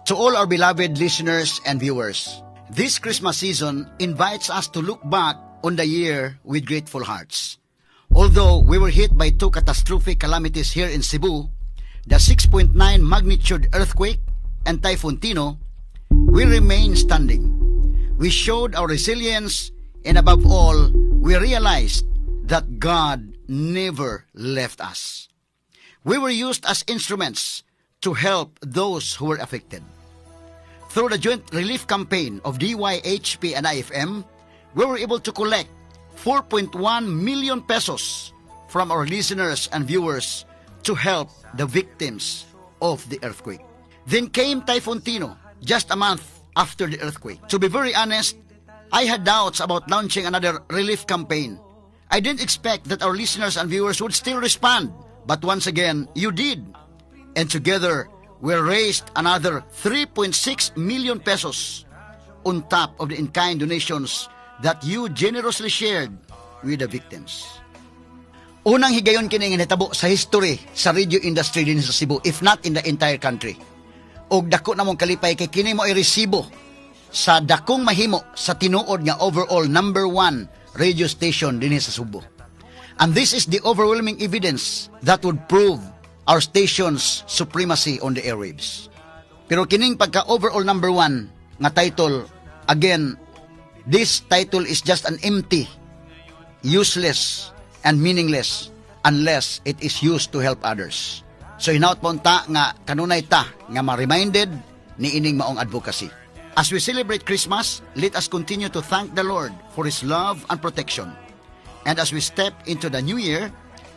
To all our beloved listeners and viewers, this Christmas season invites us to look back on the year with grateful hearts. Although we were hit by two catastrophic calamities here in Cebu, the 6.9 magnitude earthquake and Typhoon Tino, we remain standing. We showed our resilience, and above all, we realized that God never left us. We were used as instruments to help those who were affected. Through the joint relief campaign of DYHP and IFM, we were able to collect 4.1 million pesos from our listeners and viewers to help the victims of the earthquake. Then came Typhoon Tino just a month after the earthquake. To be very honest, I had doubts about launching another relief campaign. I didn't expect that our listeners and viewers would still respond, but once again, you did. And together, we raised another 3.6 million pesos on top of the in-kind donations that you generously shared with the victims. Unang higayon kini nga nitabo sa history sa radio industry dinhi sa Cebu, if not in the entire country. Og dako namong kalipay kay kini mao'y resibo sa dakong mahimo sa tinuod nga overall number one radio station dinhi sa Subo. And this is the overwhelming evidence that would prove our station's supremacy on the airwaves. Pero kining pagka overall number one nga title, again, this title is just an empty, useless, and meaningless unless it is used to help others. So hinaut po ta nga kanunay ta nga ma-reminded ni ining maong advocacy. As we celebrate Christmas, let us continue to thank the Lord for His love and protection. And as we step into the new year,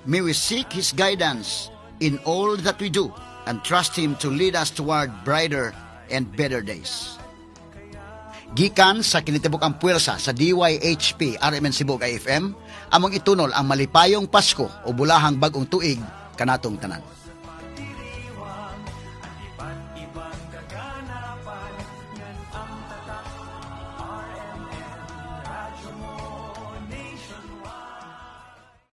may we seek His guidance in all that we do and trust Him to lead us toward brighter and better days. Gikan sa kinitibuk-ang puwersa sa DYHP RMN Cebu ug IFM, among itunol ang malipayong Pasko ug bulahang bag-ong tuig kanatong tanan.